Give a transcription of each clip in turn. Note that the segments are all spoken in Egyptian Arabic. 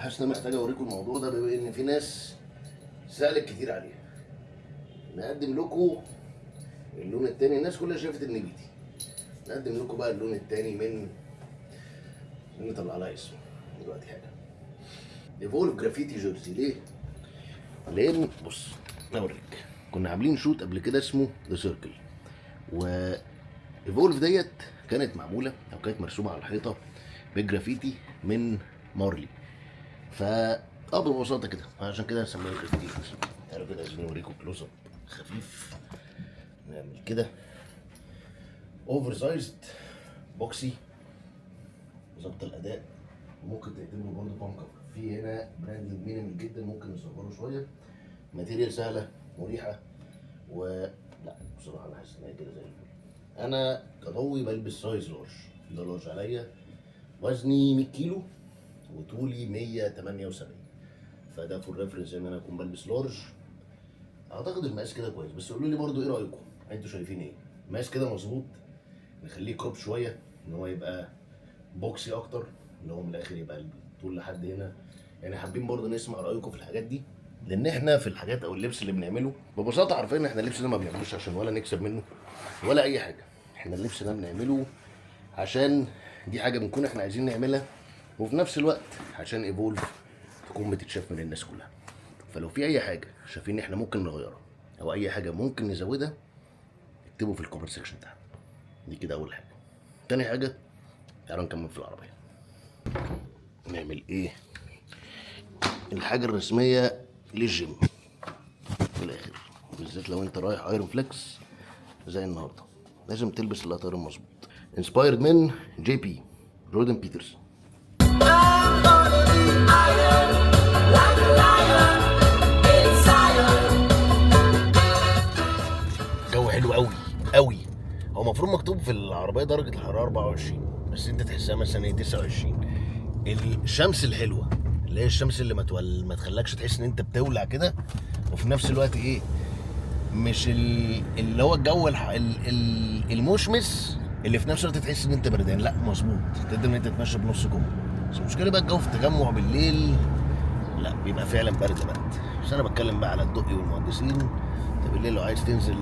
حاسس ان انا محتاج اوريكم الموضوع ده بما ان في ناس سالت كتير عليه. نقدم لكم اللون التاني، الناس كلها شافت النبيتي، نقدم لكم بقى اللون التاني من نطلع لها اسم دلوقتي حاجة، Evolve graffiti jersey. ليه؟ لان بص اوريك، كنا عاملين shoot قبل كده اسمه The Circle، و Evolve ديت كانت معمولة او كانت مرسومه على الحيطة بالجرافيتي من مارلي. فا ببساطة كده، عشان كده هنسميها graffiti jersey. تعالوا كده عايزين نوريكم close up خفيف، نعمل كده oversized boxy ظبط الاداء، وممكن تعتبره برضه pump cover. في هنا branding minimal جدا، ممكن نصغره شوية، material سهلة مريحه، و لا بصراحة انا حاسس ان هي كده زي الفل. انا كضوي بلبس size large، ده large عليا، وزني 100 كيلو وطولي 178، فده for reference ان انا اكون بلبس large. اعتقد المقاس كده كويس، بس قولوا لي برضو ايه رايكم، انتوا شايفين ايه؟ المقاس كده مظبوط؟ نخليه crop شوية ان هو يبقى boxy اكتر، اللي هو من الاخر يبقى الطول لحد هنا. يعني حابين برضو نسمع رايكم في الحاجات دي، لان احنا في الحاجات او اللبس اللي بنعمله ببساطة عارفين ان احنا اللبس ده ما بنعملوش عشان ولا نكسب منه ولا اي حاجة. احنا اللبس ده بنعمله عشان دي حاجة بنكون احنا عايزين نعملها، وفي نفس الوقت عشان Evolve تكون بتتشاف من الناس كلها. فلو في اي حاجة شايفين ان احنا ممكن نغيرها او اي حاجة ممكن نزودها، اكتبوا في ال comment section تحت. دي كده اول حاجة. تاني حاجة، تعالوا نكمل في العربية. نعمل ايه؟ الحاجة الرسمية للجيم في الاخر، بالذات لو انت رايح Iron Flex زي النهارده، لازم تلبس ال attire المظبوط. inspired من JP جوردن بيترسون. I'm gonna be iron like a lion in Zion. جو حلو قوي قوي. هو المفروض مكتوب في العربية درجه الحرارة 24، بس انت تحسها مثلا ايه 29. الشمس الحلوة اللي هي الشمس اللي ما تخلكش تحس ان انت بتولع كده، وفي نفس الوقت ايه مش اللي هو الجو المشمس اللي في نفس الوقت تحس ان انت بردان. لا مظبوط، تقدر ان انت تتمشى بنص كم. بس المشكلة بقى الجو في التجمع بالليل لا بيبقى فعلا برد برد. بس انا بتكلم بقى على الدقي والمهندسين. انت بالليل لو عايز تنزل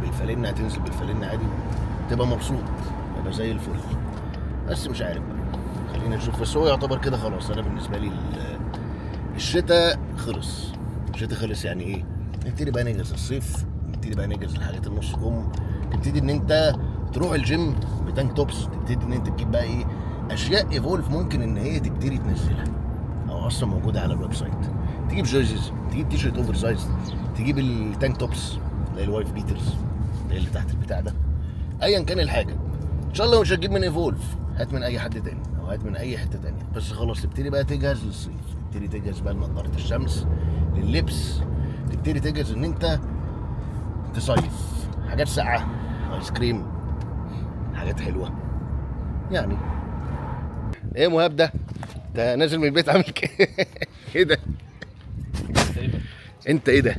بالفالنة هتنزل بالفالنة عادي، تبقى مبسوط، يبقى زي الفل. بس مش عارف بقى، خلينا نشوف. بس هو يعتبر كده خلاص، انا بالنسبة لي الشتاء خلص. الشتاء خلص يعني ايه؟ نبتدي بقى نجهز الصيف، نبتدي بقى نجهز الحاجات النص كم، تبتدي ان انت تروح الجيم ب tank tops، تبتدي ان انت تجيب بقى ايه اشياء Evolve ممكن ان هي تبتدي تنزلها او اصلا موجودة على ال website. تجيب jerseys، تجيب تيشيرت oversize، تجيب ال tank tops اللي هي ال wife beaters اللي هي اللي تحت البتاع ده، ايا كان الحاجة. ان شاء الله مش هتجيب من Evolve، هات من اي حد تاني او هات من اي حتة تانية. بس خلاص تبتدي بقى تجهز للصيف، تبتدي تجهز بقى لنضاره الشمس، لللبس، تبتدي تجهز ان انت تصيف، حاجات ساقعه، ايس كريم، حاجات حلوة. يعني ايه يا مهاب ده؟ ده نازل من البيت عامل كده؟ ايه ده؟ انت ايه ده؟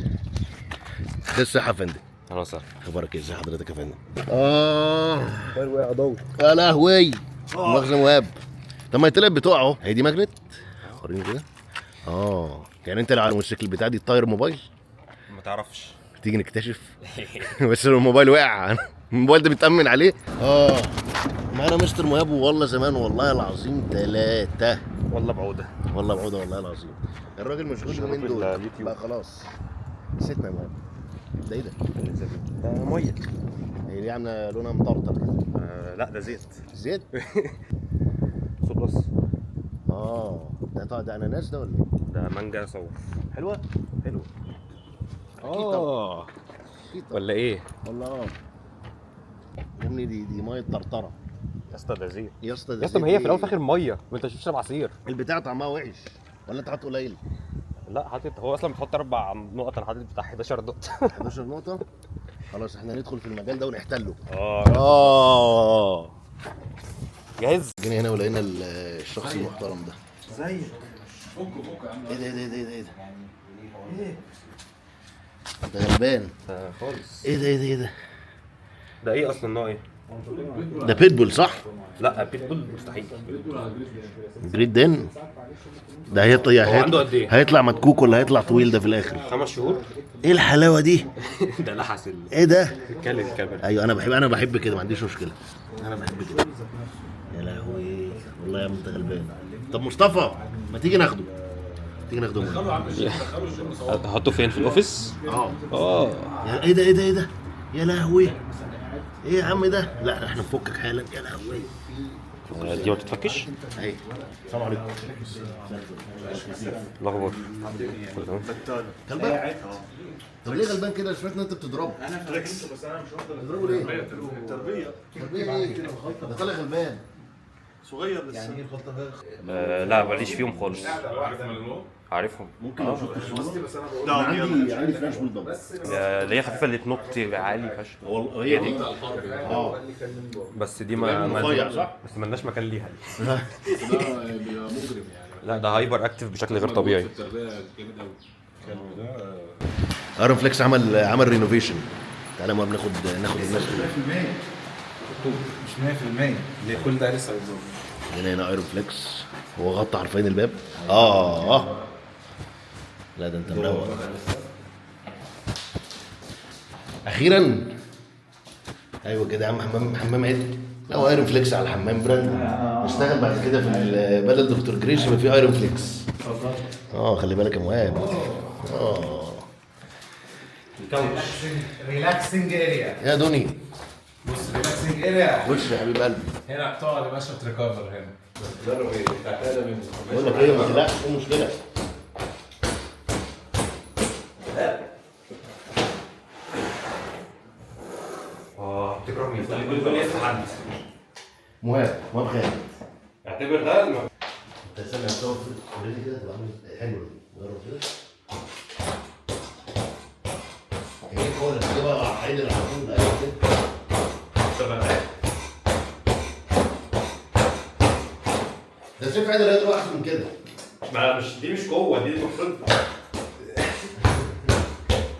ده الصحة يا فندم. اهلا وسهلا. اخبارك ايه؟ ازي حضرتك يا فندم؟ وقع ضوء. يا لهوي، مؤاخذة مهاب. طب ما هي طلعت بتقع اهو. هي دي magnet؟ وريني كده. يعني انت لو على الموتوسيكل بتاع دي تطير موبايل؟ ما تعرفش. تيجي نكتشف. بس لو الموبايل وقع، الموبايل ده بيتأمن عليه. معانا مستر مهاب، والله زمان والله العظيم ثلاثة. والله بعوده. والله بعوده والله العظيم. الراجل مشغول اليومين في دول. اليوتيوب. بقى خلاص نسيتنا يا مهاب. ده ايه ده؟ ده مية. هي دي عامله لونها مطرطر كده. لا ده زيت. زيت؟ صوت بس. ده طبعا ده اناناس ده ولا ايه؟ ده مانجا sour. حلوة؟ حلو. اكيد طبعا. اكيد طبعا. ولا ايه؟ والله يا ابني دي مية طرطره. يا اسطى ده زيت. يا اسطى ده يا اسطى ما زيت هي في الاول إيه؟ وفي الاخر مية، وانت مش بتشرب عصير. البتاع طعمها وحش ولا انت حاطط قليل؟ لا حاطط، هو اصلا بتحط 4 نقط، انا حاطط بتاع 11 نقطة. 11 نقطة؟ خلاص احنا ندخل في المجال ده ونحتله. جاهز؟ جينا هنا ولقينا الشخص المحترم ده. زيك. ايه ده ايه ده ايه ده ايه ده؟ انت غلبان. خالص. ايه ده ايه ده ايه ده؟ ده ايه اصلا نوع ايه؟ ده بيتبول صح؟ لا بيتبول مستحيل. Great Dane. ده هيطلع هو عنده قد ايه؟ هيطلع مدكوك ولا هيطلع طويل ده في الاخر؟ 5 شهور. ايه الحلاوة دي؟ ده لحس ايه ده؟ الكلب الكاميرا. ايوه، انا بحب كده، ما عنديش مشكله، انا بحب كده. يا لهوي، والله يا عم انت غلبان. طب مصطفى، ما تيجي ناخده، تيجي ناخده معانا. هتحطه فين؟ في ال office؟ اه. اه. يا ايه ده، ايه ده، ايه ده؟ يا لهوي، ايه يا عم ده؟ لا، احنا نفكك حالا. يا لهوي. دي ما بتتفكش؟ اهي. السلام عليكم. الاخبار كله تمام؟ كلبك؟ طب ليه غلبان كده؟ سمعت ان انت بتضربه. انا فليكس بس انا مش واخد. بتضربه ليه؟ التربيه. تربيه ايه؟ ده طالع غلبان. صغير لسه. يعني آه، لا ماليش فيهم خالص. عارفهم. ممكن لو شفت الصوره. بس انا انا عندي French bulldog. اللي هي خفيفة اللي تنط عالي فشخ. والله هي دي، اه. بس دي ما رفيع، صح؟ بس ما لناش مكان ليها دي. ده بيبقى مجرم يعني. لا، ده hyper active بشكل غير طبيعي. في التربية جامد قوي. Iron Flex عمل renovation. تعالى ما بناخد الناس. 100%، مش 100%، ليه كل ده لسه هيتظبط. هنا هنا Iron Flex، هو غطى حرفيا الباب. اه، لا ده انت مروق اخيرا. ايوه كده يا عم، حمام حمام عدل. لا هو Iron Flex على الحمام brand. نشتغل بعد كده في بدل دكتور جريش يبقى في Iron Flex. اه، خلي بالك يا مهاب. اه. relaxing area. يا دوني. بص، relaxing area. خش يا حبيب قلبي. هنا بتقعد يا باشا ت recover هنا. تجرب ايه؟ بتاعت ادم. بقول لك ايه، ما تقلقش، ايه المشكله؟ اه، بتكره مين؟ كل يفتح حد. مهاب، مهاب خالد. اعتبر ده انت استنى، هتصور already كده تبقى عامل حلو. جرب كده. ايه خالص دي بقى؟ عيد على طول. ايوه كده. ده سيف عدل هيضرب احسن من كده. ما مش دي مش قوه، دي المفروض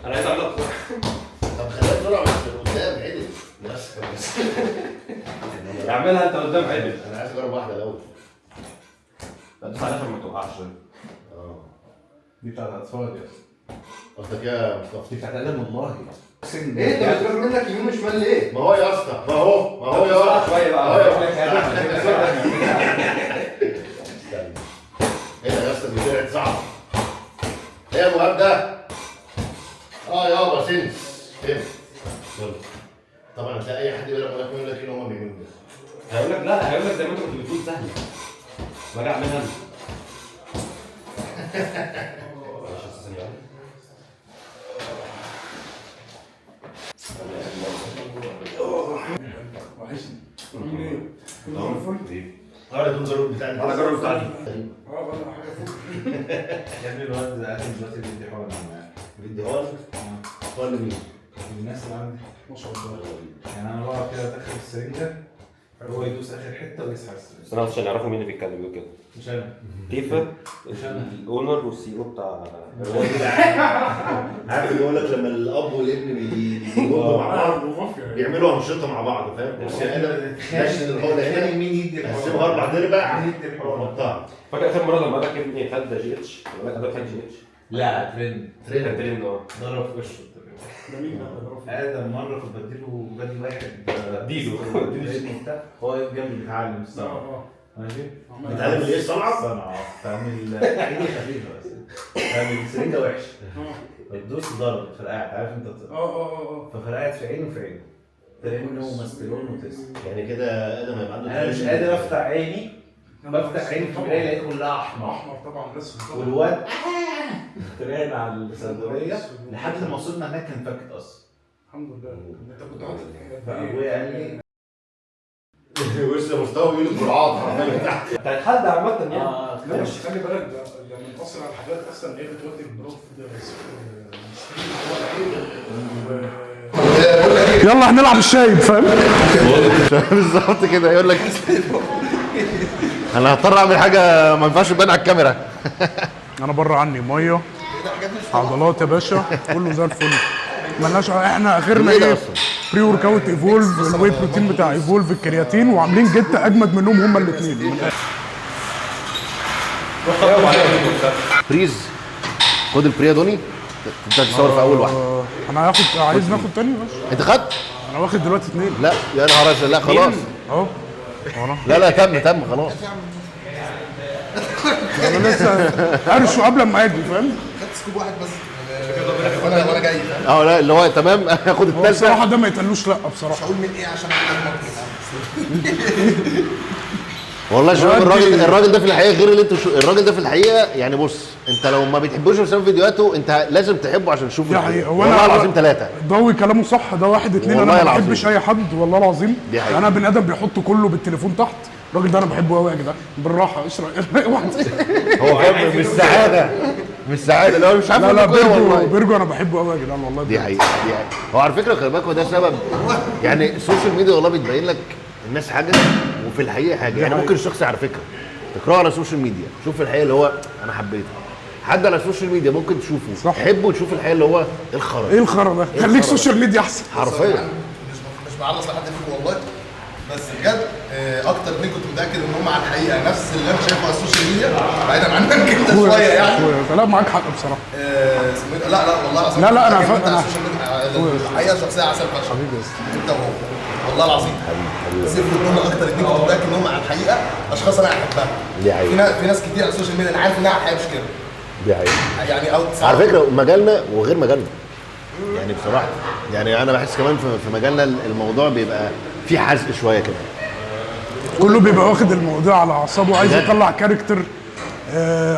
انا عايز اعملها بسرعه. طب خليها بسرعة بس قدام عدل بس بس. اعملها انت قدام عدل. انا عايز اجرب واحدة الاول. لا، دوس عليها عشان ما توقعش. اه. دي بتاعت اطفال يا اسطى. قصدك ايه يا مصطفى؟ دي بتاعت ادم والله. ايه انت بتروح منك يمين وشمال ليه؟ ما هو يا اسطى، ما هو ما هو يا بسرعة شوية بقى. اهو يا استنى. ايه ده يا اسطى؟ دي طلعت صعبه. ايه يا مهاب ده؟ اه يابا، سنس فهمت. يلا، طبعا هتلاقي اي حد يقول لك يقول لك ايه اللي هم بيعملوه ده. هيقول لك لا، هيقول لك زي ما انت كنت بتقول سهله، باجي اعملها انا. معلش بس ثانية واحدة. وحشني، عامل ايه؟ كله زي الفل؟ اه، ده جرب بتاع. انا جرب بتاع دي. اه، بقى حاجة فوق. يا ابني، الواد ده قاعد دلوقتي بيدي حقن. بيدي حقن؟ حقن مين؟ الناس اللي عندي. ما شاء الله. يعني انا بقعد كده ادخل السرنجه، هو يدوس اخر حتة ويسحب السرنجه. بس انا عشان يعرفوا مين اللي بيتكلم بيقول كده. مش انا. كيفا ال owner وال CEO بتاع عارف اللي يقول لك لما الاب والابن بيجوا مع بعض بيعملوا انشطة مع بعض، فاهم؟ بس انا ماشي الحقنة هنا. مين يدي الحقنه؟ قسمها اربع ارباع. مين يدي الحقنه؟ وحطها. فاكر اخر مرة لما قال لك ابني خد GH؟ لما قال لك خد GH. لا، ترند. كان ترند، اه. ضرب في وشه. ده مين ده؟ ادم، مرة كنت بديله، بدي واحد. اديله. اديله وبتاع، هو واقف جنبي بيتعلم الصنعه. اه. ماشي. بيتعلم الايه؟ الصنعة؟ الصنعه، تعمل ايدي خفيفة بس، تعمل سرنجه وحشه، بتدوس ضرب فرقعت، عارف انت؟ اه. ففرقعت في عينه، في عينه ترن وماسبيرون وتس. يعني كده ادم هيبقى عنده انا مش قادر افتح عيني، بفتح عيني في المراية لقيت كلها احمر. احمر طبعا، بس طبعا. والواد طلعنا على الصيدلية لحد ما وصلنا هناك كان فكت اصلا. الحمد لله. انت كنت قاعد قد ايه؟ فابويا قال لي وش مستوى بيقول الجرعات حرفيا تحت. بتاعت حد عامة يعني. اه. لا بس خلي بالك، ده يعني بتأثر على الحاجات اصلا اللي هي بتودي ال growth يلا هنلعب الشايب، فاهم؟ بالظبط كده، يقول لك انا هضطر اعمل حاجة ما ينفعش تبان على الكاميرا. انا بره عني، مية عضلات يا باشا، كله زي الفل، ملناش احنا اخرنا. ايه ده ايه؟ أصلاً؟ pre workout Evolve، ال whey protein بتاع Evolve، الكرياتين، وعاملين جته اجمد منهم هما الاثنين. please خد ال pre يا دوني، تبدا تصور في اول واحدة. انا هاخد، عايز ناخد تاني ماشي. انت خدت؟ انا واخد دلوقتي 2. لا يا نهار ازرق، لا خلاص اهو. لا لا تم خلاص. انا لسه قرشه قبل ما اجي فاهم؟ خدت scoop واحد بس وانا جاي فاهم؟ اه لا اللي هو تمام. هاخد الثالثة بصراحة، ده ما يتقالوش لا بصراحة. مش هقول من ايه عشان انا والله يا شباب الراجل ده في الحقيقة غير اللي انتوا الراجل ده في الحقيقة يعني. بص انت لو ما بتحبوش بسبب فيديوهاته انت لازم تحبه عشان تشوفه. دي حقيقة والله العظيم 3 ضوي كلامه صح، ده 1 2. انا ما بحبش اي حد والله العظيم. دي حقيقة. انا بني ادم بيحط كله بالتليفون تحت. الراجل ده انا بحبه قوي يا جدعان. بالراحة اشرب. هو فاهم مش سعادة، مش سعادة اللي هو مش عارف. لا لا بيرجو انا بحبه قوي يا جدعان والله. دي حقيقة، دي حقيقة. هو على فكرة خلي بالك هو ده سبب يعني ال social media والله بتبين لك الناس حاجة وفي الحقيقة حاجة. يعني ممكن الشخص على فكرة تقراه على ال social media، شوف في الحقيقة اللي هو انا حبيته. حد على ال social media ممكن تشوفه تحبه وتشوف الحقيقة اللي هو ايه الخرا، ايه الخرا ده؟ خليك social media احسن حرفيا. مش بعرص لحد فيكم والله، بس بجد اكتر اتنين كنت متاكد ان هم على الحقيقة نفس اللي انا شايفه على ال social media، بعيدا عنك انت شوية يعني. لا معاك حق بصراحة. اسمه لا لا والله العظيم. لا لا انا انا الحقيقة شخصية عسل فشخ حبيبي انت وهو والله العظيم. حبيبي سيف ودول اكتر اتنين كنت متاكد ان هم على الحقيقة اشخاص انا احبها. دي حقيقة. في ناس كتير على ال social media انا عارف انها على الحقيقة مش كده. دي حقيقة يعني. او على فكرة مجالنا وغير مجالنا يعني بصراحة، يعني انا بحس كمان في مجالنا الموضوع بيبقى في حزق شوية كده، كله بيبقى واخد الموضوع على اعصابه، عايز يطلع character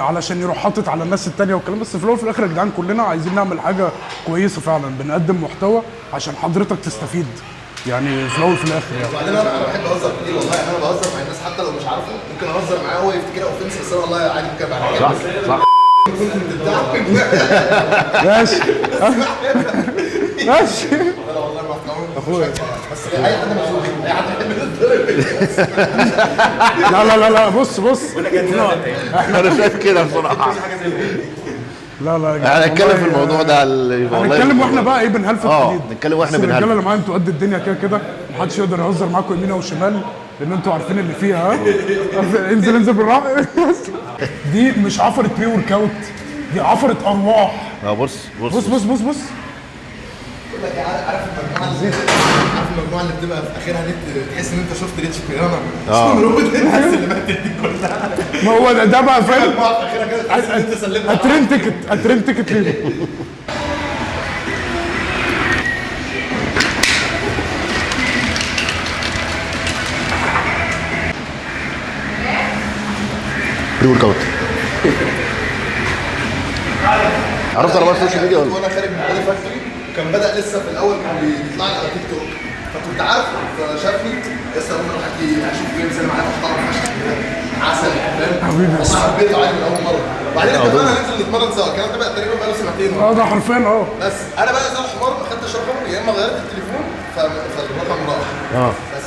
علشان يروح حاطط على الناس التانية والكلام. بس في الاول وفي الاخر يا جدعان كلنا عايزين نعمل حاجة كويسة فعلا، بنقدم محتوى عشان حضرتك تستفيد يعني في الاول وفي الاخر يعني. وبعدين انا بحب اهزر كتير والله، يعني انا بهزر مع الناس حتى لو مش عارفه، ممكن اهزر معاه هو يفتكرها offense، بس انا والله عادي ممكن ابقى صح صح. ماشي ماشي. لا والله ما اخويا، بس اي حد مزوق، اي حد بيحب يتضرب. لا لا لا لا بص بص انا شايف كده بصراحة. لا لا هنتكلم في الموضوع ده والله، هنتكلم واحنا بقى ايه بنهلفت جديد. نتكلم واحنا بنهلفت. الرجالة اللي معايا انتوا قد الدنيا كده كده، محدش يقدر يهزر معاكم يمين او شمال لان انتوا عارفين اللي فيها. ها انزل انزل بالراحة. دي مش عفره pre-workout، دي عفره ارواح. بص بص بص بص بص بص. بقول لك عارف المجموعة اللي عارف المجموعة اللي بتبقى في اخرها نت، تحس ان انت شفت ريتش بيرانا الناس اللي ماتت دي كلها. ما هو ده بقى فاهم. المجموعة في اخرها كده تحس ان انت سلمت. اترين ticket، اترين ticket ليه؟ pre-workout. عرفت على ال social media ولا؟ وانا خارج من Body Factory كان بدأ لسه في الاول، كان بيطلع لي على تيك توك، فكنت عارفه، فشافني لسه اقول له هشوف فين سلم عليه محترم فشخ كده عسل فاهم. حبيبي والله حبيته عادي من اول مرة. وبعدين اتفقنا ننزل نتمرن سوا، الكلام ده بقى تقريبا بقى له سنتين. ده حرفيا. بس انا بقى زي الحمار ما خدتش رقمه، يا اما غيرت التليفون فالرقم راح. بس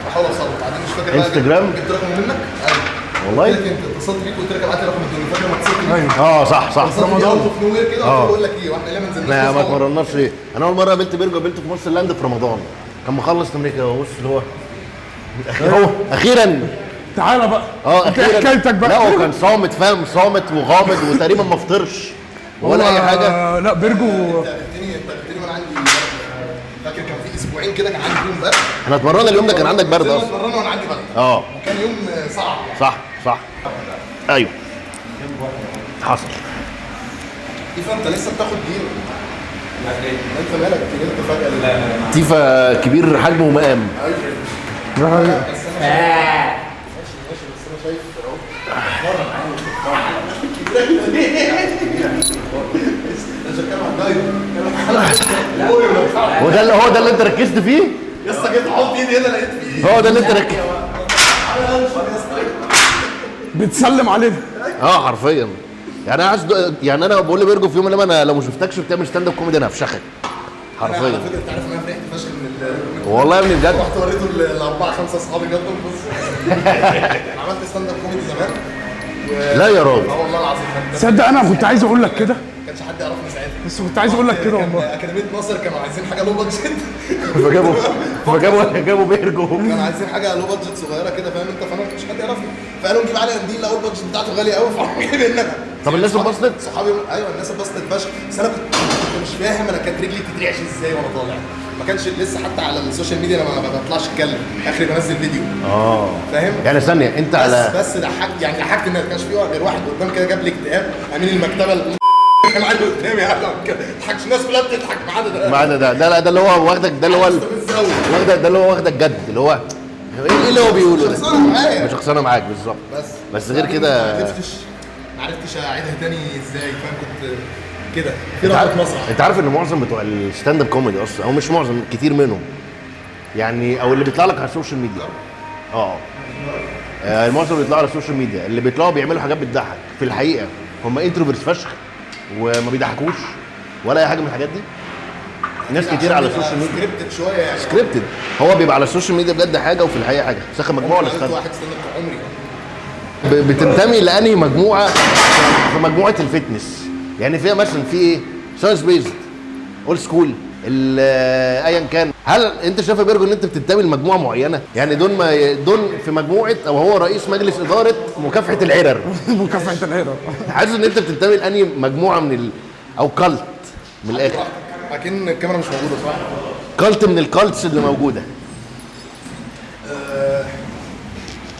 فبحاول اوصل له بعدين، مش فاكر بقى انستجرام جبت رقمه منك. ايوه والله انت اتصلت بيك وقلت لك ابعت لي رقم الدنيا، فاكر ما اتصلت بيك؟ ايوه صح صح. رمضان في نوير كده بقول لك ايه واحنا ليه ما نزلناش؟ لا ما اتمرناش ليه؟ انا اول مرة قابلت بيرجو قابلته في مصر لاند في رمضان، كان مخلص تمرين كده بص اللي هو اهو اخيرا تعالى بقى. اخيرا حكايتك بقى. لا هو كان صامت فاهم، صامت وغامض وتقريبا ما فطرش ولا اي حاجة. لا بيرجو انت قابلتني وانا عندي برد، فاكر كان في اسبوعين كده كان عندي يوم برد. احنا اتمرنا اليوم ده كان عندك برد اصلا. اتمرنا وانا عندي برد. كان يوم صعب. صح صح ايوه حصل. تيفا انت لسه بتاخد دين؟ انت مالك كبرت فجأة؟ لا تيفا كبير حجمه ومقام. ايوه بس انا ماشي ماشي، بس انا شايف اهو اتمرن عادي. هو ده اللي هو ده اللي انت ركزت فيه؟ لسه جيت احط ايدي هنا لقيت فيه. هو ده اللي انت ركزت. بتسلم علينا. حرفيا يعني انا عايز، يعني انا بقول لبيرجو في يوم لما انا لو ما شفتكش بتعمل stand up comedy انا هفشخك حرفيا. على فكرة انت عارف ان انا فرحت فشخ من والله يا ابني بجد. رحت وريته الاربعة خمسة اصحابي جد. بص عملت stand up comedy زمان لا يا راجل. والله العظيم. تصدق انا كنت عايز اقول لك كده، ما كانش حد يعرفني ساعتها. بس كنت عايز اقول لك كده والله. اكاديمية ناصر كانوا عايزين حاجة low budget، فجابوا بيرجو. كانوا عايزين حاجة low budget صغيرة كده، فاهم انت؟ فانا مش حد يعرفني، فقالوا نجيب علي قنديل، لقوا ال budget بتاعته غالية قوي، فراحوا جايبين. طب الناس اتبسطت؟ صحابي ايوه الناس اتبسطت فشخ، بس انا كنت مش فاهم انا كانت رجلي بتترعش ازاي وانا طالع. ما كانش لسه حتى على ال social media، انا ما بطلعش اتكلم، اخري بنزل فيديو. فاهم؟ يعني ثانية انت على بس ضحكت، يعني ضحكت ان ما كانش في غير واحد قدام كده جاب لي اكتئاب، امين المكتبة اللي كان قاعد قدامي قاعد ما تضحكش، الناس كلها بتضحك ما عدا ده. ما عدا ده، ده ده اللي هو واخدك، ده اللي هو واخدك، ده اللي هو واخدك جد، اللي هو ايه اللي هو بيقوله ده؟ مش شخصانه معايا، مش شخصانه معاك بالظبط. بس غير كده ما عرفتش اعيدها تاني ازاي، فاهم؟ كنت كده في رهبة مسرح. انت عارف ان معظم بتوع ال stand up comedy اصلا، او مش معظم، كتير منهم يعني، او اللي بيطلع لك على ال social media، المعظم اللي بيطلعوا على ال social media، اللي بيطلعوا بيعملوا حاجات بتضحك، في الحقيقة هم introverts فشخ وما بيضحكوش ولا اي حاجة من الحاجات دي. ناس كتير على ال social media scripted شوية يعني، scripted، هو بيبقى على ال social media بجد حاجة وفي الحقيقة حاجة. سخن مجموعة ولا سخن واحد stand up عمري؟ بتنتمي لانهي مجموعة في مجموعة ال fitness؟ يعني فيها مثلا في ايه؟ science based، old school، ايا كان. هل انت شايف يا بيرجو ان انت بتنتمي لمجموعة معينة؟ يعني دون ما دون في مجموعة، او هو رئيس مجلس ادارة مكافحة العرر. مكافحة العرر. حاسس ان انت بتنتمي لانهي مجموعة من او cult من الاخر؟ اكن الكاميرا مش موجودة صح؟ cult من ال cults اللي موجودة.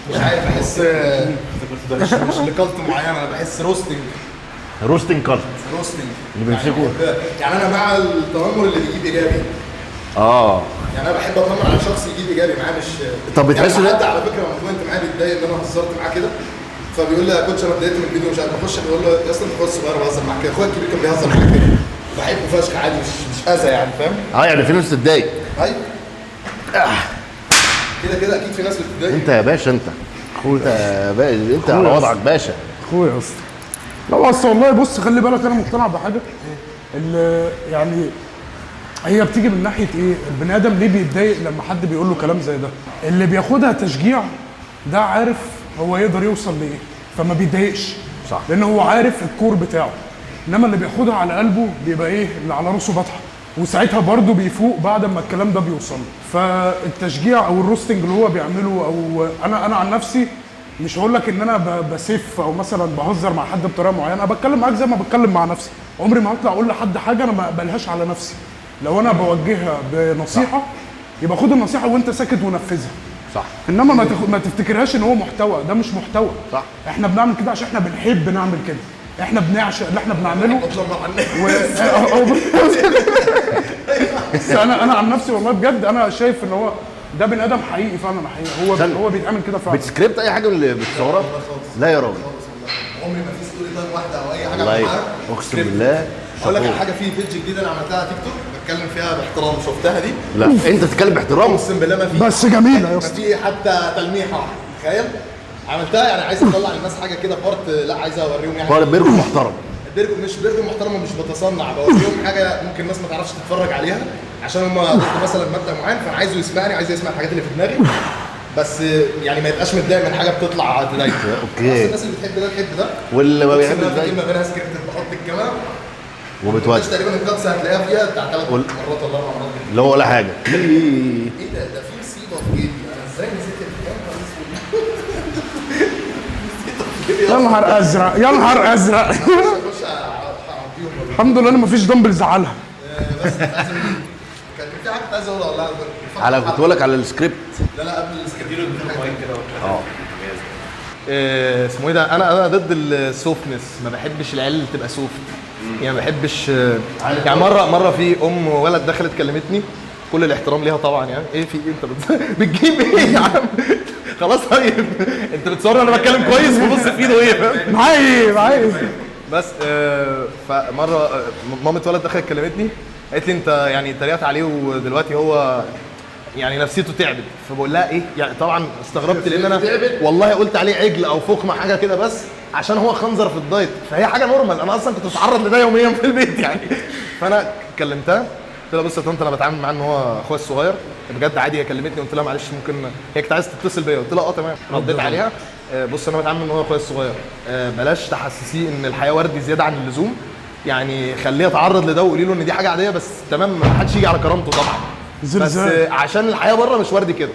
مش عارف، بحس مش ل cult معين، انا بحس roasting. roasting cult. roasting اللي بيمسكوا يعني انا مع التنمر اللي بيجيب ايجابي. يعني انا بحب اتنمر على شخص يجيب ايجابي معاه، مش طب بتحس يعني حد على فكرة لما كنت معاه بيتضايق ان انا هزرت معاه كده، فبيقول لي يا coach انا اتضايقت من الفيديو مش عارف اخش، بقول له يا اسطى انت اخويا الصغير بهزر معاك كده، اخويا الكبير كان بيهزر معاك كده، بحبه فشخ عادي، مش اذى يعني، فاهم؟ يعني في ناس بتتضايق. ايوه كده كده اكيد في ناس بتتضايق. انت يا باشا، انت اخويا، انت على وضعك باشا. اخويا يا اسطى. لا اصل والله بص خلي بالك، انا مقتنع بحاجة اللي يعني هي بتيجي من ناحية ايه؟ البني ادم ليه بيتضايق لما حد بيقول له كلام زي ده؟ اللي بياخدها تشجيع ده عارف هو يقدر يوصل لايه، فما بيتضايقش. صح. لان هو عارف ال core بتاعه. انما اللي بياخدها على قلبه بيبقى ايه؟ اللي على راسه بطحه، وساعتها برضه بيفوق بعد ما الكلام ده بيوصل له. فالتشجيع او ال roasting اللي هو بيعمله، او انا عن نفسي مش هقول لك ان انا بسف او مثلا بهزر مع حد بطريقة معينة، انا بتكلم معاك زي ما بتكلم مع نفسي، عمري ما هطلع اقول لحد حاجة انا ما اقبلهاش على نفسي. لو انا بوجهها بنصيحة يبقى خد النصيحة وانت ساكت ونفذها. صح. انما ما تفتكرهاش ان هو محتوى، ده مش محتوى. صح. احنا بنعمل كده عشان احنا بنحب نعمل كده، احنا بنعشق اللي احنا بنعمله. بس انا عن نفسي والله بجد انا شايف ان هو ده بني ادم حقيقي فعلا، حقيقي هو بيتعمل كده فعلا. بتسكريبت اي حاجة من اللي بتصورها؟ لا يا راجل عمري ما في story time واحدة او اي حاجة والله اقسم بالله. اقول لك على حاجة، في page جديدة انا عملتها على تيك توك بتكلم فيها باحترام، شفتها دي؟ لا انت بتتكلم باحترام؟ اقسم بالله ما في، بس جميلة يا اسطى، ما في حتى تلميحه واحدة، تخيل. عملتها يعني عايز اطلع للناس حاجة كده part، لا عايز اوريهم يعني part بيرجو محترم. بيرجو مش بيرجو محترم ومش بتصنع، بوريهم حاجة ممكن الناس ما تعرفش تتفرج عليها عشان هم ضد مثلا مبدا معين، فانا عايزه يسمعني، عايز يسمع الحاجات اللي في دماغي، بس يعني ما يبقاش متضايق من حاجة بتطلع تضايقه. okay. الناس اللي بتحب ده تحب ده، واللي ما بيحبش ده كلمة غيرها سكريبت، بحط الكاميرا وبتودي تقريبا ال cuts هتلاقيها فيها بتاع 3 مرات ولا 4 مرات اللي هو ولا حاجة. ايه ده؟ ده في مصيبة في جيبي، انا ازاي نسيت يا نهار ازرق، يا نهار ازرق. الحمد لله انا مفيش دمبل زعلها. بس كان في حاجة كنت عايز اقولها والله. على كنت بقول لك على السكريبت. لا لا قبل السكريبت كده. اسمه ايه ده؟ انا ضد ال softness، ما بحبش العيال اللي تبقى soft يعني، ما بحبش يعني. مرة في ام ولد دخلت كلمتني، كل الاحترام ليها طبعا، يعني ايه في ايه انت بتجيب ايه يا عم؟ خلاص طيب انت بتصور انا بتكلم كويس وبص في ايده ايه؟ معايا معايا بس. فمره مامة ولد دخلت كلمتني قالت لي انت يعني اتريقت عليه ودلوقتي هو يعني نفسيته تعبت. فبقول لها ايه يعني؟ طبعا استغربت لان انا والله قلت عليه عجل او فخمة حاجة كده بس عشان هو خنزر في ال diet، فهي حاجة normal، انا اصلا كنت بتعرض لده يوميا في البيت يعني. فانا كلمتها قلت لها بص يا طنط انا بتعامل معاه ان هو اخويا الصغير بجد عادي. هي كلمتني قلت لها معلش ممكن، هي كانت عايزه تتصل بيا، قلت لها اه تمام. رديت عليها بص انا بتعامل ان هو اخويا الصغير، بلاش تحسسيه ان الحياة وردي زيادة عن اللزوم، يعني خليه يتعرض لده وقولي له ان دي حاجة عادية، بس تمام، ما حدش يجي على كرامته طبعا، بس زلزال. عشان الحياة بره مش وردي كده،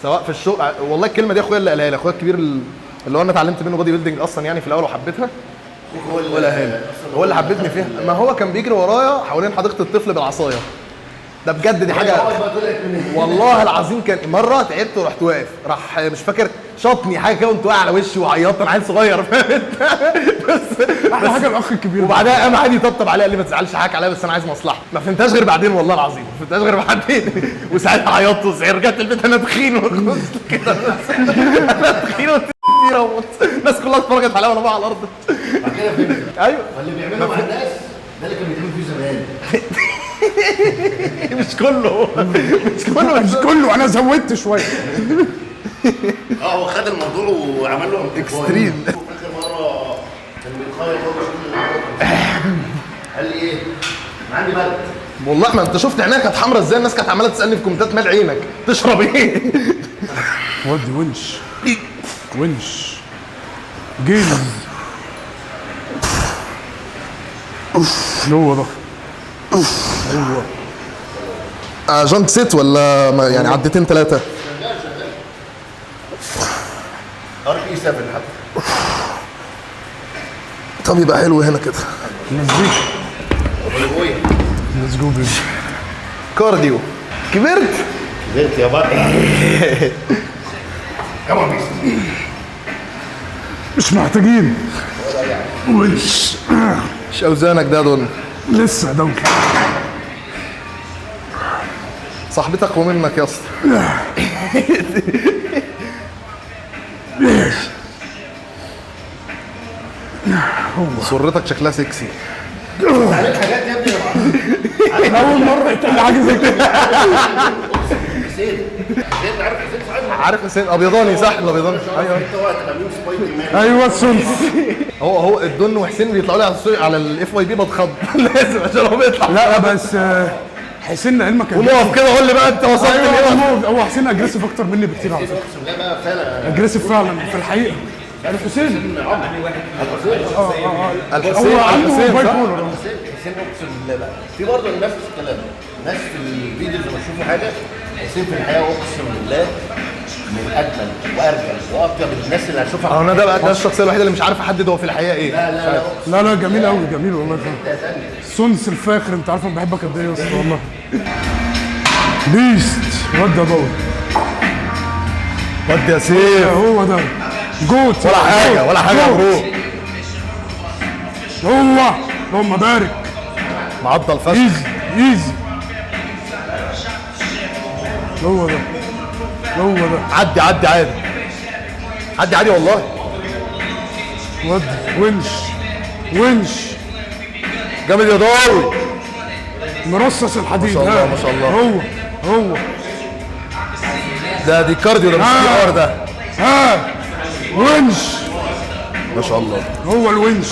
سواء في الشغل. والله الكلمة دي اخويا اللي قالها لي، اخويا الكبير اللي هو انا اتعلمت منه bodybuilding اصلا يعني في الاول وحبيتها، هو ولا هاني هو اللي حببني فيها. ما هو كان بيجري ورايا حوالين حديقة الطفل بالعصايه، ده بجد دي حاجة والله العظيم. كان مرة تعبت ورحت واقف، راح مش فاكر شاطني حاجة كده، وقمت واقع على وشي وعيطت، انا عيل صغير فاهم انت؟ بس احلى حاجة الاخ الكبير ده. وبعدها قام عادي يطبطب عليا، قال لي ما تزعلش، حقك عليا بس انا عايز مصلحة. ما فهمتهاش غير بعدين والله العظيم، ما فهمتهاش غير بعدين. وساعتها عيطت وزعلت، رجعت البيت انا تخين وكنت كده، انا تخين وكبيره، الناس كلها اتفرجت عليا وانا بقى على الارض. بعد كده فهمت. ايوه، فاللي بيعمله مع الناس ده اللي كان بيتعمل فيه زمان. مش كله، مش كله، مش كله، انا زودت شوية. هو خد الموضوع وعمل له extreme. اخر مرة كان بيتخيط هو قال لي ايه؟ انا عندي برد. والله ما انت شفت عينيا كانت حمرا ازاي، الناس كانت عماله تسالني في كومنتات مال عينك تشرب ايه؟ ودي ونش ونش gains. اوف هو ده. هو junk set ولا يعني عدتين ثلاثة؟ RP 7 حتى. طب يبقى حلو هنا كده. مزيكا. let's go baby. cardio. كبرت؟ كبرت يا بطل. come on beast. مش محتاجين ونش. مش اوزانك ده يا دون. لسه دون. صاحبتك اقوى منك يا اسطى. سرتك شكلها سكسي. عليك حاجات يا ابني. اول مرة يتقال حاجة زي كده. حسين، حسين عارف حسين صاحبنا؟ عارف حسين ابيضاني صح؟ الابيضاني ايوه. ايوه السنس. هو الدن وحسين بيطلعوا لي على ال على ال FYP بتخض لازم، عشان هو بيطلع. لا بس حسين لعلمك قوم اقف كده قول لي بقى انت وصلت لايه. هو حسين aggressive اكتر مني بكتير على فكرة. اقسم بالله بقى فعلا aggressive فعلا في الحقيقة. يعني حسين الحسين هو عنده الحسين bipolar. حسين اقسم بالله بقى في برضه نفس الكلام، ناس في ال videos لما تشوفوا حاجة حسين في الحقيقة اقسم بالله من اجمل وارجل واطيب الناس اللي هشوفها. انا ده بقى ده الشخصية الوحيدة اللي مش عارف احدد هو في الحقيقة ايه. لا لا لا لا جميل قوي، جميل والله فعلا. سونس الفاخر، انت عارف انا بحبك قد ايه يا اسطى والله. beast ودي يا ضوء، ودي يا سيف، هو ده GOAT. ولا حاجة ولا حاجة يا bro. هو اللهم بارك، معضل فشخ. easy easy. هو ده هو ده. عدي عدي عادي، عدي عادي والله. ودي ونش ونش جامد يا ضاوي، مرصص الحديد. ما شاء الله ما شاء الله. هو هو ده دي cardio ده مش PR ده. ها ونش ما شاء الله. هو الونش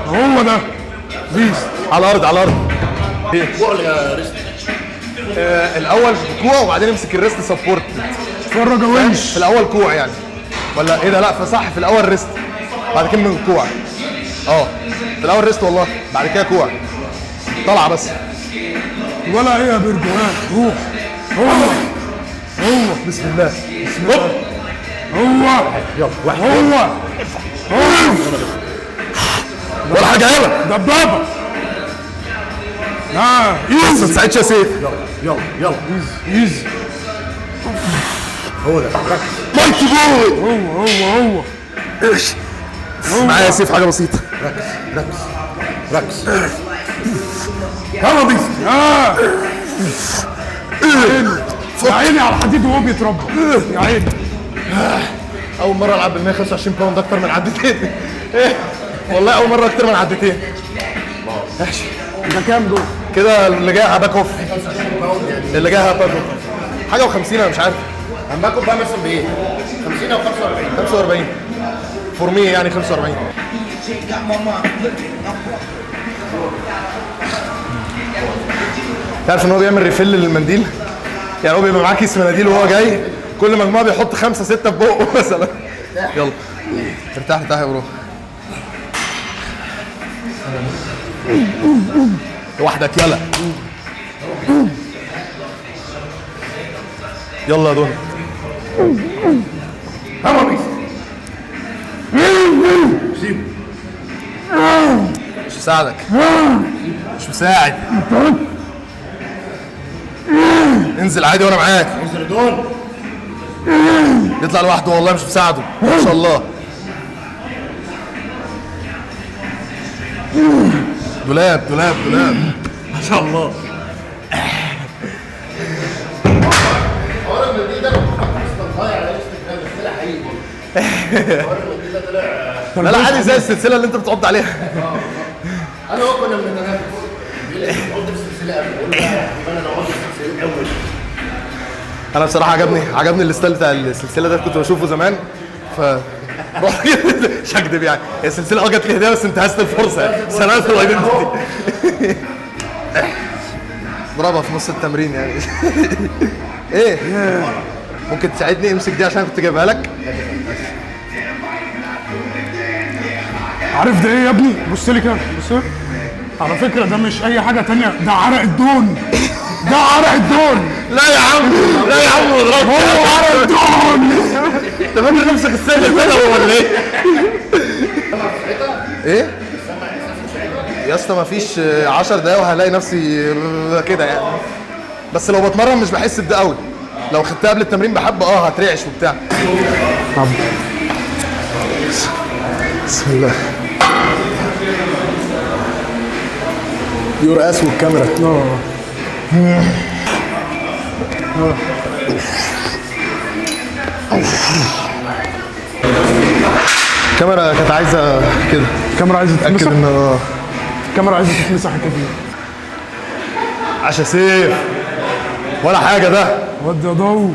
هو ده beast. على الارض على الارض. كوع ولا wrist؟ الاول كوع وبعدين امسك ال wrist support. اتفرج يا ونش. في الاول كوع يعني ولا ايه ده؟ لا فصح، في الاول wrist بعد كده من الكوع. في الاول wrist والله، بعد كده كوع طالعه بس. ولا ايه يا بيرجو؟ روح. هو هو بسم الله بسم الله. هو يلا واحد. هو هو ولا حاجة. يلا دبابة. بس ما تساعدش يا سيف. يلا يلا يلا easy. هو ده ركز. mighty boy. هو هو هو. ايش معايا يا سيف؟ حاجة بسيطة. ركز ركز ركز. يلا beast. يا عيني على الحديد وهو بيتربى يا عيني. اول مرة العب بال 125 pound اكتر من عدتين. والله اول مرة اكتر من عدتين. ماشي. ده كام دول؟ كده اللي جاي back off، اللي جاي back off حاجة و50 انا مش عارف. back off بقى مثلا بايه؟ 50 او 45؟ 45 for me يعني 45. تعرف ان هو بيعمل refill للمنديل؟ يعني هو بيبقى معاه كيس مناديل وهو جاي كل مجموعة بيحط 5 6 في بقه مثلا. يلا ارتاح ارتاح يا bro. لوحدك. يلا يلا يا دون. مش مساعدك، مش مساعد. انزل عادي وانا معاك. انزل يا دون. يطلع لوحده والله مش مساعدة ما شاء الله. دولاب دولاب دولاب ما شاء الله. حوار المنديل ده كنت ضايع على انستجرام بس طلع حقيقي برضه. حوار المنديل ده طلع لا لا عادي زي السلسلة اللي انت بتعض عليها. انا هو كنا بنتنافس، بيقول لي عض في السلسلة قبل، بقول له لا يا حبيبي انا لو عض في السلسلة الاول. انا بصراحة عجبني ال style بتاع السلسلة ده، كنت بشوفه زمان ف رحت مش هكدب يعني، السلسلة جت لي هديه بس انتهزت الفرصة يعني، سرقت ال identity. اضربها في نص التمرين يعني. ايه ممكن تساعدني؟ امسك دي عشان كنت جايبها لك. عارف ده ايه يا ابني؟ بص لي كده، بص لي. على فكرة ده مش اي حاجة تانية، ده عرق الدون. ده عرق الدون. لا يا عم، لا يا عم ما تضربش. هو عرق الدون. انت فاكر نفسك السنة كده ولا ايه؟ ايه؟ يا اسطى مفيش 10 دقايق وهلاقي نفسي كده يعني. بس لو بتمرن مش بحس بده قوي. لو خدتها قبل التمرين بحب هترعش وبتاع. طب بسم الله. يرقص والكاميرا. الكاميرا كانت عايزه كده. الكاميرا عايزه تتمسح. اتاكد ان الكاميرا عايزه تتمسح كده. عشا سيف ولا حاجة ده. ودي يا ضو.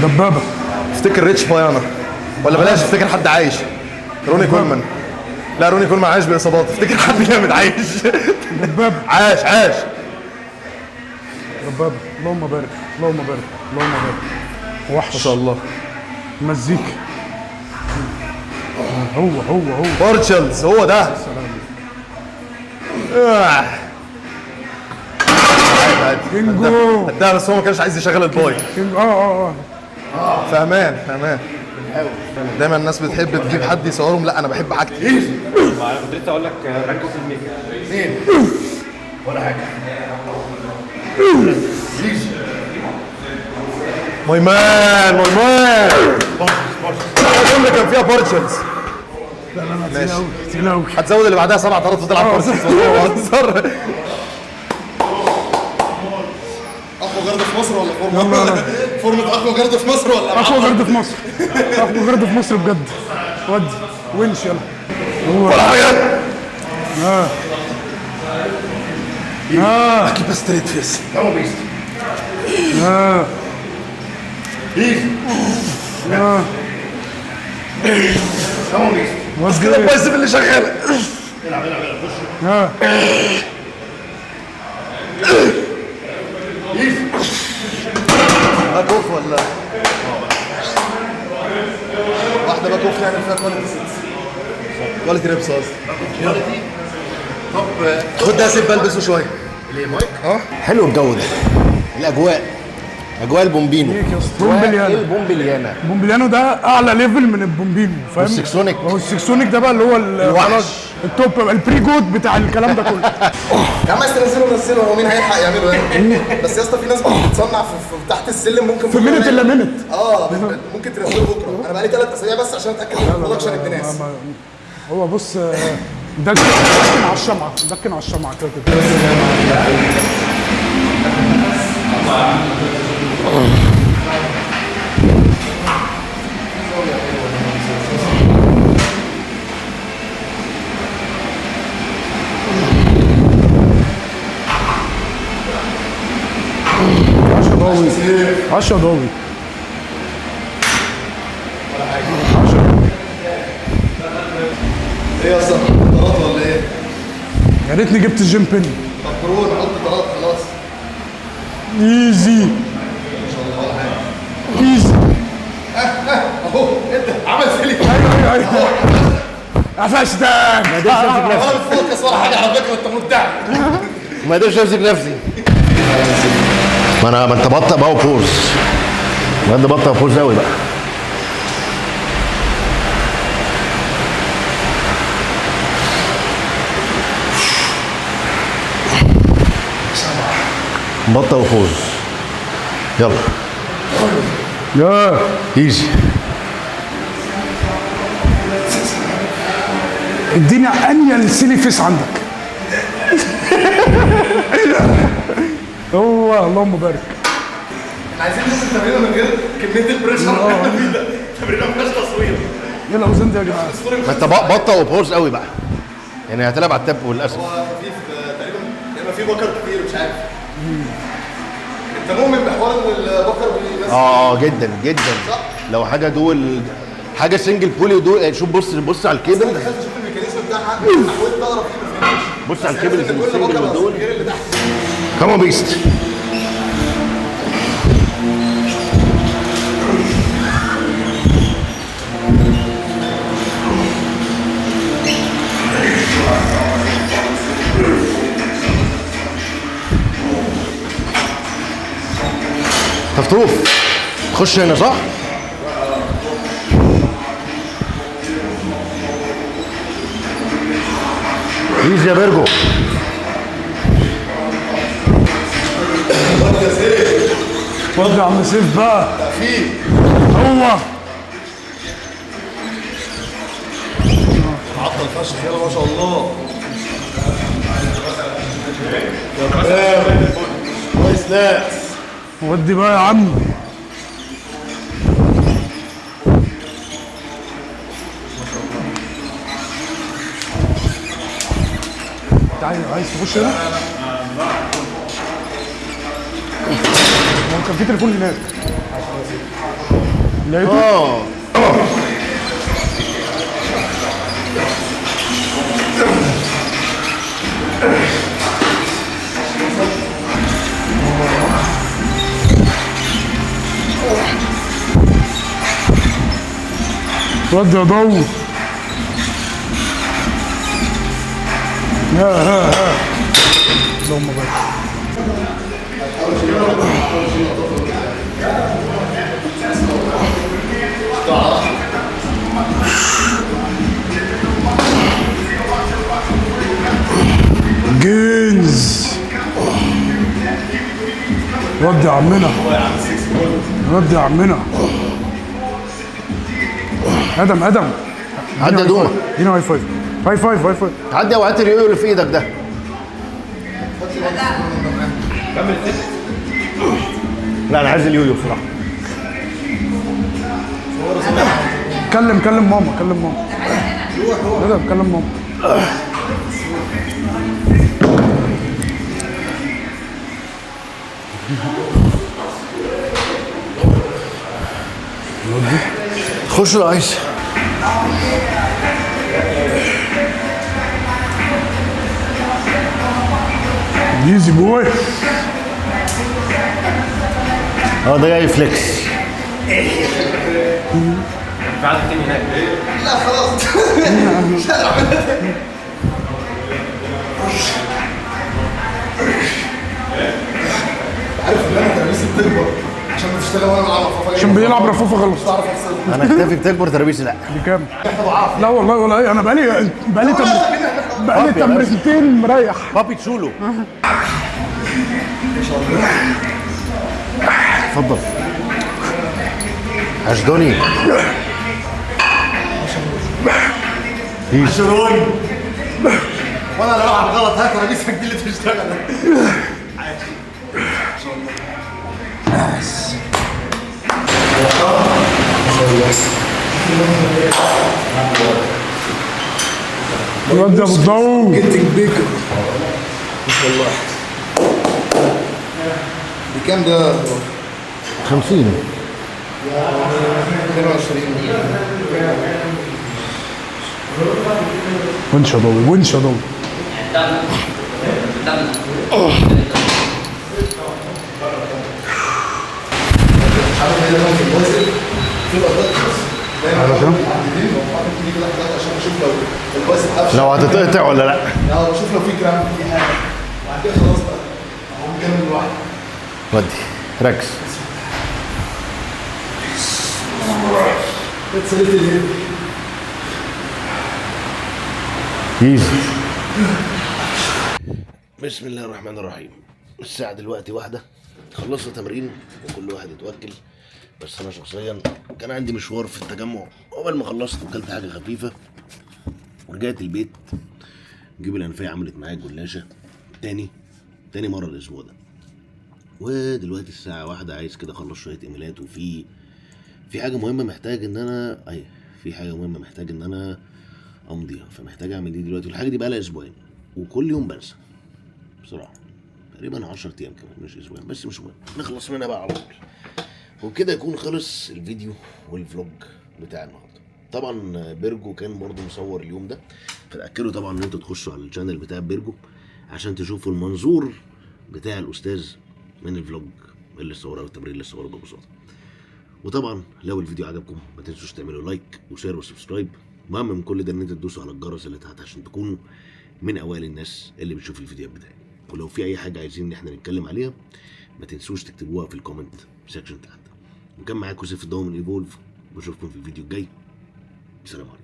دبابة. افتكر ريتش بايانا ولا بلاش، افتكر حد عايش. روني كولمان. لا روني كولمان عايش باصابات، افتكر حد جامد عايش. دبابة. عاش عاش دبابة. اللهم بارك اللهم بارك اللهم بارك. وحش ما شاء الله. مزيكا. هو هو هو partials هو ده. كينجو ده بس هو ما كانش عايز يشغل ال bi. فهمان فهمان. دايما الناس بتحب تجيب حد يصورهم، لا انا بحب حاجتي. انا كنت لسه اقول لك ركز في الميك. اثنين ولا حاجة. my man my man. الجملة كان فيها partials. لا لا لا تقيل قوي تقيل قوي. هتزود اللي بعدها 7 طرات وتلعب partials. والله اقوى guard في مصر ولا فورمه؟ فورمه اقوى guard في مصر ولا اقوى guard في مصر؟ اقوى guard في مصر بجد. ودي ونش يلا. ولا حاجة. keep straight face. بس كده ال biceps اللي شغالة. العب العب العب خش. back off ولا واحدة back off نعمل فيها quality sets، quality reps قصدي. quality. طب خد ده سيب بلبسه شوية. ليه مايك؟ حلو الجو ده، الاجواء، اجواء البومبينو. بومبليانو. البومبليانا. بومبليانو ده اعلى level من البومبينو، فاهم؟ وال Seksonic. هو ال Seksonic ده بقى اللي هو الوحش. ال top، ال pre-goat بتاع الكلام ده كله. يا عم عايز تنزله نزله، هو مين هيلحق يعمله يعني؟ بس يا اسطى في ناس بتصنع في تحت السلم، ممكن في minute الا minute. ممكن تنزله بكره. انا بقالي 3 اسابيع بس عشان اتاكد من ال production ابن ناس. هو بص دكن على الشمعة، دكن على الشمعة كده كده. عشرة ضوي، 10 ضوي. ايه يا اسطى طرات ولا ايه؟ يا ريتني جبت ال gym pin. طب prone حط طرات خلاص. easy ما شاء الله ولا حاجة. easy. اهو عمل silly. ايوه ايوه ايوه، قفشتك. ما قدرتش امسك نفسي. ولا بت focus ولا حاجة على فكرة، انت مدعي. ما قدرتش امسك نفسي. ما انا، ما انت بطأ بقى و pause. ما انت بطأ pause قوي بقى. بطأ و pause. يلا يا easy. اديني انيل silly face عندك. هو اللهم بارك. احنا عايزين نشوف التمرين من غير كمية ال pressure اللي احنا فيه ده. التمرين ما فيهاش تصوير. ايه الاوزان دي يا جدعان؟ ما انت بطأ و pause قوي بقى. يعني هتلعب على ال tempo للاسف. هو خفيف تقريبا، لما في بكر كتير مش عارف. انت مؤمن بحوار ان البكر بينزل؟ اه جدا جدا. لو حاجة دول، حاجة single pulley ودول. شوف، بص بص على الكيبل. انا دخلت اشوف ال mechanism بتاعها، حاولت اقرا فيه ما فهمتش. بص على الكيبل بس عرفت إن كل ال single بكرة ودول. غير اللي تحت. come on beast. تفتوف تخش هنا صح؟ easy يا بيرجو. ودي يا عم سيف بقى. هو عطل فشخ، يلا ما شاء الله. كويس. لا ودي بقى يا عم. انت عايز تخش هنا؟ هو كان في تليفون هناك. لقيته؟ اه ودي يا ضو. ها ها ها، اللهم بارك. جينز. ودي يا عمنا، ودي يا عمنا. ادم ادم. عدي يا دومة. ادينا high five، high five، high five. عدي وهات اليويو اللي في ايدك ده. لا انا عايز اليويو بصراحة. كلم كلم ماما، كلم ماما. ادم كلم ماما. خش لو عايز. easy boy. اه ده جاي flex. في عدد تاني هناك. لا خلاص مش قادر اعملها تاني. عارف ان انا ترابيزي بتكبر عشان بتشتغل وانا بلعب رفافه. عشان بيلعب رفافه غلط. مش هعرف افصلها. انا كتافي بتكبر ترابيزي لا. بكام؟ لا والله ولا ايه، انا بقالي تمرينتين مريح. بابي تشولو. اتفضل. عشدوني. عشرون. وانا اللي بلعب غلط. ها ترابيزك دي اللي تشتغل. الواد ده ابو الضو. getting bigger ما شاء الله. بكام ده؟ 50. 22. ونش يا ضوي، ونش يا ضوي. مش عارف ايه ده في الوزن في الأداء. دايما عندي واقوم حاطط ايدي كده تحت عشان اشوف لو ال biceps قفشه، لو هتتقطع ولا لا. اه بشوف لو في cramp في حاجه، وبعد كده خلاص بقى اقوم مكمل لوحدي. ودي ركز. It's a little heavy. easy. بسم الله الرحمن الرحيم. الساعة دلوقتي 1، خلصنا تمرين وكل واحد يتوكل، بس أنا شخصيا كان عندي مشوار في التجمع، أول ما خلصت وكلت حاجة خفيفة ورجعت البيت. جيب الأنفية عملت معايا جلاشة تاني مرة الأسبوع ده. ودلوقتي الساعة 1، عايز كده أخلص شوية إيميلات، وفي حاجة مهمة محتاج إن أنا في حاجة مهمة محتاج إن أنا أمضيها، فمحتاج أعمل دي دلوقتي. والحاجة دي بقالها أسبوعين وكل يوم بنسى بسرعة، تقريبا 10 أيام كمان مش أسبوعين، بس مش مهم، نخلص منها بقى على طول. وبكده يكون خلص الفيديو وال vlog بتاع النهارده. طبعا بيرجو كان برضو مصور اليوم ده، فتأكدوا طبعا ان انتوا تخشوا على ال channel بتاع بيرجو عشان تشوفوا المنظور بتاع الاستاذ من ال vlog اللي صوره والتمرين اللي صوره ببساطة. وطبعا لو الفيديو عجبكم ما تنسوش تعملوا like و share و subscribe. المهم من كل ده ان انتوا تدوسوا على الجرس اللي تحت عشان تكونوا من اوائل الناس اللي بتشوف الفيديوهات بتاعي. ولو في اي حاجة عايزين ان احنا نتكلم عليها ما تنسوش تكتبوها في ال comment section تحت. وكان معاكم سيف الضوء من ايفولف، واشوفكم في الفيديو الجاي. السلام عليكم.